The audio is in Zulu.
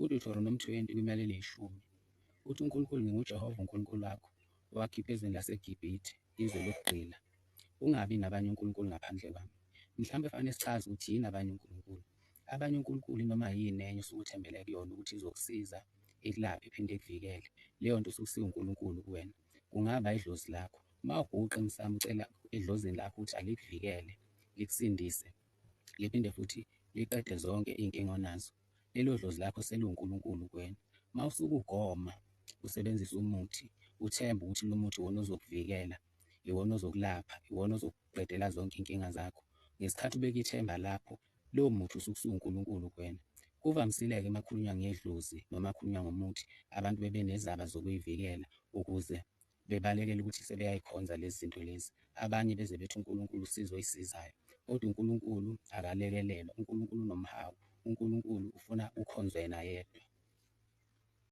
KuDuteronomi 20 kwimiyalelo eyishumi, uthi uNkulunkulu, nginguJehova uNkulunkulu wakho, owakukhipha ezweni laseGibhithe, izwe lobugqila. Ungabi nabanye onkulunkulu ngaphandle kwami. Mhlawumbe kufanele sichaze ukuthi yini abanye onkulunkulu. Abanye onkulunkulu inoma yini enye osuke uthembele kuyona ukuthi izokusiza, ikulaphe, iphinde ikuvikele. Leyo nto usuke isiwunkulunkulu kuwena. Kungaba idlozi lakho. Uma uguqa emsamo ucela edlozini lakho ukuthi alikuvikele, likusindise, liphinde futhi liqede zonke iy'nkinga onazo, lelo dlozi lakho seliwunkulunkulu kuwena. Uma usuke ugoma usebenzisa umuthi, uthembe ukuthi lo muthi iwona ozokuvikela, iwona ozokulapha, iwona ozokuqedela zonke iy'nkinga zakho. Ngesikhathi ubeka ithemba lapho, lowo muthi usuke usuwunkulunkulu kuwena. Kuvamisile-ke uma kukhulunywa ngedlozi noma kukhulunywa ngomuthi, abantu bebe nezaba zokuyivikela ukuze bebalekele ukuthi sebeyayikhonza lezi zinto lezi. Abanye beze bethi uNkulunkulu usizo oyisizayo, kodwa uNkulunkulu akalekelelwa, uNkulunkulu unomhawu, uNkulunkulu ufuna ukhonzwe yena yedwa.